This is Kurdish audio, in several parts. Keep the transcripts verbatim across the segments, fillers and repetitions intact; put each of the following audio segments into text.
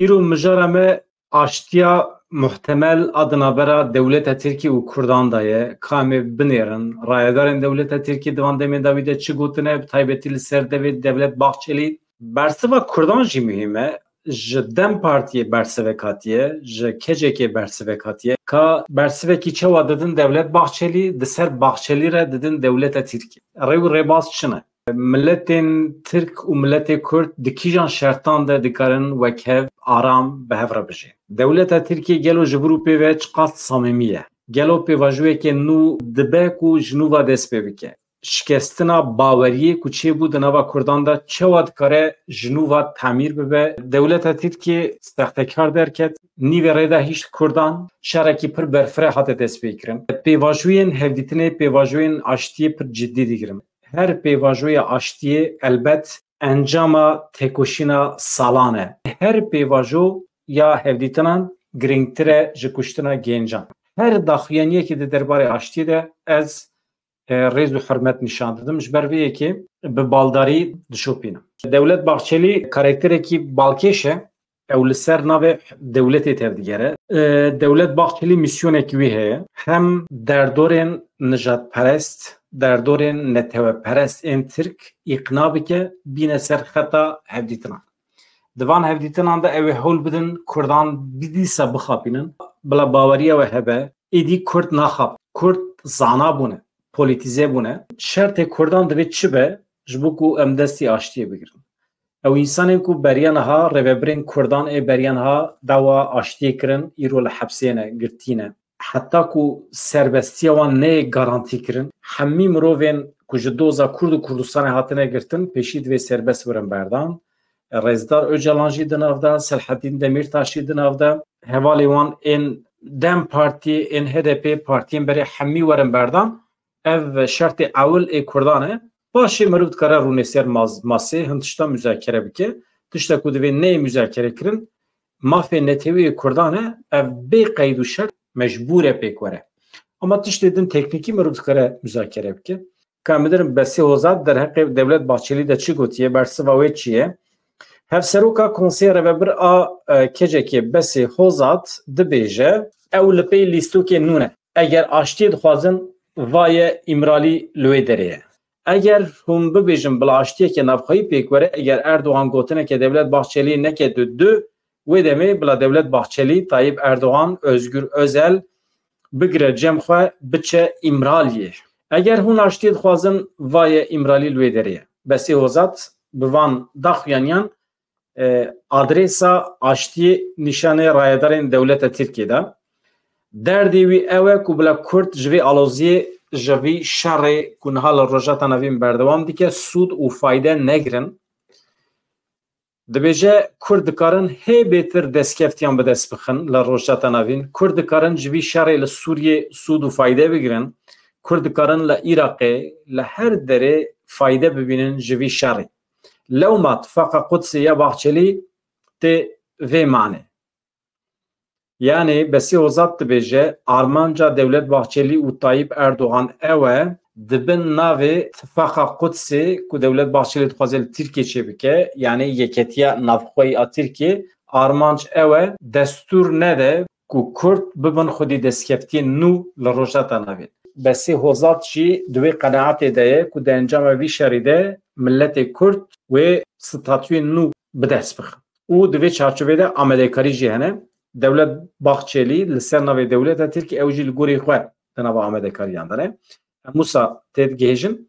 Îro mijara me aştiya muhtemel a di navbera dewleta Tirkî û Kurdan de ye. Ka em ê binêrin, rayedarên dewleta Tirkî di van demên dawî de çi gotine, bi taybetî li ser devê Devlet Bahçelî. Bersiva Kurdan jî muhîm e. Ji DEM Partiyê bersivek hatiye, ji K C K'ê bersivek hatiye. Ka bersivekî çawa didin Devlet Bahçelî, di ser Bahçelî re didin dewleta Tirkî. Rê û rêbaz çi ne? Miletên Tirk û miletê Kurd di kîjan şertan de dikarin wekhev aram bi hev re bijîn? Dewleta Tirkiyê gelo ji vir û pê ve çiqas samîmî ye? Gelo pêvajoyeke nû dibe ku ji nû ve dest pê bike? Şikestina baweriyê ku çêbû di nava Kurdan de çawa dikare ji nû ve tamîr bibe? Dewleta Tirkiyê sextekar derket, nîvê rê de hişt Kurdan, şerekî pir berfireh hate destpêkirin. Pêvajoyên hevdîtinê pêvajoyên aştiyê pir cidî digirin. Her pêvajoya aştiyê elbet encama têkoşîna salan e. Her pêvajo ya hevdîtinan girîngtir e ji kuştina gencan. Her daxuyaniyekê di derbarê aştiyê de ez, e, rêz û hurmet nîşan didim. Ji ber vê yekê bi baldarî dişopînim. Dewlet Bahçelî karakterekî balkêş e. Ew li ser navê dewletê tevdigere. E, Dewlet Bahçelî mîsyonekî wî heye. Hem derdorên nijadperest, derdorên neteweperest ên Tirk îqna bike, bîne ser xeta hevdîtinan. Di van hevdîtinan de ew ê hewl bidin Kurdan bi dîsa bixapînin. Bila baweriya we hebe, êdî Kurd naxap. Kurd zana bûne, polîtîze bûne. Şertê Kurdan divê çi be, ji bo ku em destî aştiyê bigirin? Ew însanên ku beriya niha rêvebirên Kurdan ê beriya niha dawa aştiyê kirin, îro li hepsê ne, girtî ne. Heta ku serbestiya wan neyê garantî kirin, hemî mirovên ku ji doza Kurd û Kurdistanê hatine girtin, pêşî divê serbest werin berdan. Rêzdar Ocalan jî di nav de, Selhedîn Demîrtaş jî di nav de, hevalê wan ên DEM Partî, ên H D P, partiyên berê hemî werin berdan. Ev şertê ewil ê Kurdan e. Paşê meriv dikare rûnê ser mas-, masê, hin tişta muzakere bike. Tişta ku divê neyê muzakere kirin, mafê netewî yê Kurdan e, ev bê qeyd û şert mecbûr e pêk were. Ama tiştê din teknîkî meriv dikare muzakere bike. Ka em bidirin Besî Hozat derheqê Dewlet Bahçelî de çi gotiye, bersiva wê çi ye? Hevseroka Konseya Rêvebir a, e, K C K'ê Besî Hozat dibêje, ew li pey lîstokê nû ne. Eger aştiyê dixwazin, va ye Îmralî li wê derê ye. Eger hûn bibêjin bila aştiyeke navxweyî pêk were, eger Erdogan gotineke Dewlet Bahçelî neke du du, wê demê bila Dewlet Bahçelî, Tayyip Erdogan, Özgür Özel bigire cem xwe, biçe Îmraliyê. Eger hûn aştiyê dixwazin, va ye Îmralî li wê derê ye. Besî Hozat bi van daxuyaniyan, e, adrêsa aştiyê nîşanê rayedarên dewleta Tirkiyê da. Derdê wî ew e ku bila Kurd ji vê aloziyê, ji vî şerê ku niha li Rojhilata Navîn berdewam dike, sûd û fayde negirin. Dibêje, Kurd dikarin hê bêtir destkeftiyan bi dest bixin li Rojhilata Navîn. Kurd dikarin ji vî şerê li Sûriyê sûd û fayde bigirin. Kurd dikarin li Iraqê, li her derê fayde bibînin ji vî şerê. Lewma tifaqa Qudsê ya Bahçelî tê vê manê. Yanî Besî Hozat dibêje, armanca Dewlet Bahçelî û Tayyip Erdogan ew e, di bin navê tifaqa Qudsê ku Dewlet Bahçelî dixwaze li Tirkiyê çêbike, yanî yeketiya navxweyî a Tirkiyê, armanc ew e, destûr nede ku Kurd bibin xwedî destkeftiyên nû li Rojhilata Navîn. Besî Hozat jî di wê qenaetê de ye ku di encama vî şerî de miletê Kurd wê statuyên nû bi dest bixin. Û di vê çarçovê de amadekarî jî hene. Dewlet Bahçelî li ser navê dewleta Tirkî ew jî li gorî xwe di nava amadekariyan de ne. Em wisa têdigihêjin.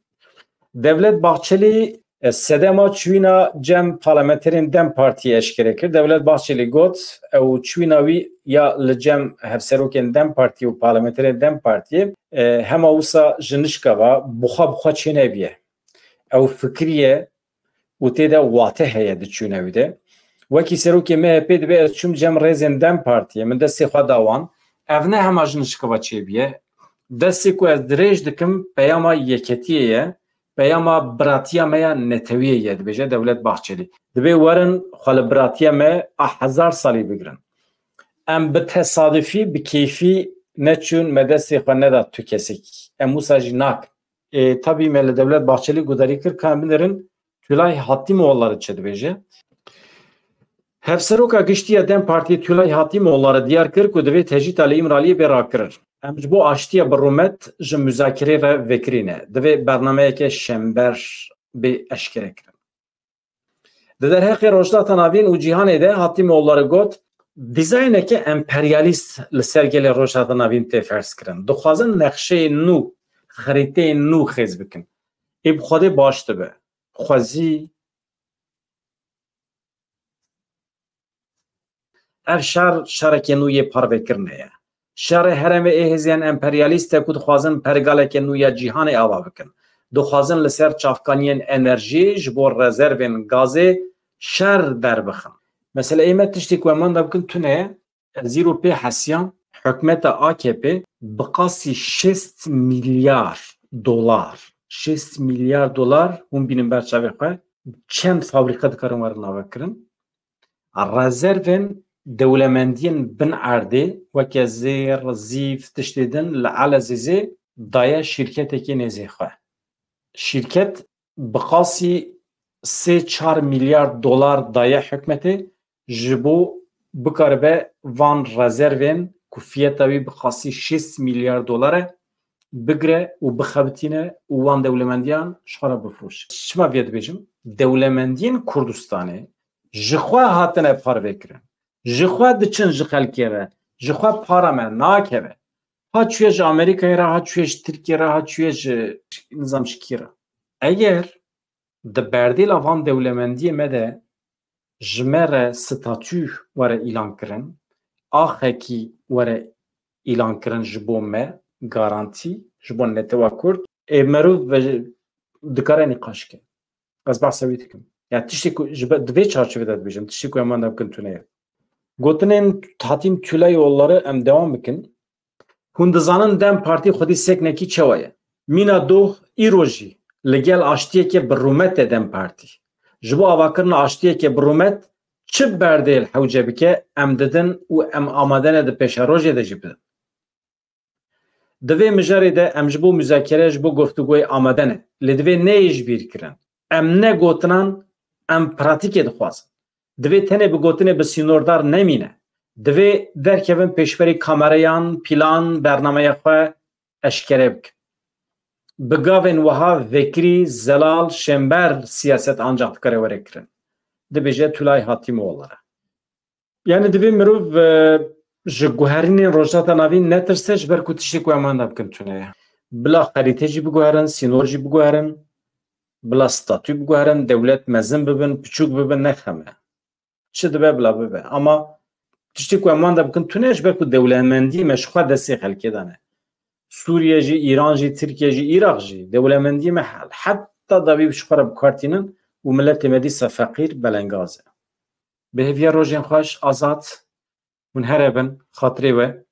Dewlet Bahçelî, e, sedema çûyîna cem parlamenterên DEM Partiyê eşkere kir. Dewlet Bahçelî got, ew çûyîna wî ya li cem hevserokên DEM Partiyê û parlamenterên DEM Partiyê, e, hema wisa ji nişka ve bi xwe bi xwe çênebiye. Ew fikiriye û tê de wate heye di çûyîna wî de. Wekî serokê M H P dibe ez çûm cem rêzên DEM Partiyê, min destê xwe da wan. Ev ne hema ji nişka ve çêbiye. Destê ku ez dirêj dikim peyama yeketiyê ye, peyama biratiya me ya netewiyê ye, dibêje Dewlet Bahçelî. Dibê werin xwe li biratiya me a hezar salî bigirin. Em bi tesadufî, bi keyfî neçûn, me destê xwe neda tu kesekî. Em wisa jî nakin. E, tabî me li Dewlet Bahçelî guhdarî kir, ka em binêrin Tülay Hatîmoğulları çi dibêje. Hevseroka Giştî ya DEM Partiyê Tülay Hatîmoğulları diyar kir ku divê tecrîta li Îmraliyê bê rakirin. Em ji bo aştiya bi rûmet ji muzakerê re vekirî ne. Divê bernameyeke şember bê eşkere kirin. Di derheqê Rojhilata Navîn û cîhanê de Hatîmoğulları got, dîzayneke emperyalîst li ser gelê Rojhilata Navîn tê ferz kirin. Dixwazin nexşeyên nû, xerîteyên nû xêz bikin. Ê bi Xwedê baş dibe. Xwezî Ev şer, şerekê nû yê parvekirine ye. Şerê herêmê ê hêzên emperyalîst e ku dixwazin pergaleke nû ya cîhanê ava bikin. Dixwazin li ser çavkaniyên enerjî ji bo rezervên gazê şer derbixin. Mesela ê me tiştê ku em wenda bikin tune ye. Ez îro pê hesiyan, hikûmeta A K P bi qasî şêst milyar dolar, şêst milyar dolar, hûn bînin ber çavê xwe, çend fabrîka dikarin werin navekirin. Rezervên dewlemendiyên bin erdê, weke zêr, zîv, tiştê din li Elezîzê daye şîrketekê nêzê xwe. Şîrket bi qasî sê çar milyar dolar daye hikûmetê, ji bo bikaribe van rezervên ku fiyeta wî bi qasî şêst milyar dolar e, bigire û bixebitîne û wan dewlemendiyan ji xwe re bifroşe. Çima vê dibêjim? Dewlemendiyên Kurdistanê ji xwe hatine parvekirin. Ji xwe diçin ji xelkê re. Ji xwe para me nakeve. Ha çûye ji Amerîkayê re, ha çûye ji Tirkiyê re, ha çûye ji nizam ji kî re. Eger di berdêla van dewlemendiyê me de ji me re statû were îlan kirin, axekî were îlan kirin ji bo me, garantî, ji bo netewa Kurd, ê merov ve dikare nîqaş ke. Ez behsa wî dikim. Ya tiştê ku ji be-, di vê çarçovê de dibêjim, tiştê ku em wenda bikin tune ye. Gotinên Hatîm Tülayoğulları em dewam bikin. Hûn dizanin DEM Partî xwedî seknekî çawa ye? Mîna doh îro jî li gel aştiyeke bi rûmet e DEM Partî. Ji bo avakirina aştiyeke bi rûmet çi berdê li hewce bike, em didin û em amade ne di pêşerojê de jî bidin. Di vê mijarê de em ji bo muzakere, ji bo guftûgoyê amade ne. Lê divê neyê ji bîr kirin. Em ne gotinan, em pratîkê dixwazin. Divê tenê bi gotinê bi sînordar nemîne. Divê derkevin pêşberî kamereyan, pîlan, bernameya xwe eşkere bikin. Bi gavên wiha vekirî, zelal, şênber siyaset ancax dikare were kirin. Dibêje Tülay Hatîmoğulları. Yani divê mirov, e, ji guherînên Rojhilata Navîn netirse, ji ber ku tiştê ku em wenda bikin tune ye. Bila xerîte jî biguherin, sînor jî biguherin, bila statû biguherin, dewlet mezin bibin, piçûk bibin, ne xem e. Çi dibe bila bibe. Ama tiştê ku em wenda bikin tune ye, ji ber ku dewlemendiyê me ji xwe destê xelkê de ne. Sûriye jî, Îran jî, Tirkiye jî, Iraq jî, dewlemendiyê me he-, heta dawî ji xwe re bi kar tînin û miletê me dîsa feqîr, belengaz e. Bi hêviya rojên xweş, azad, hûn here bin, xatirê we.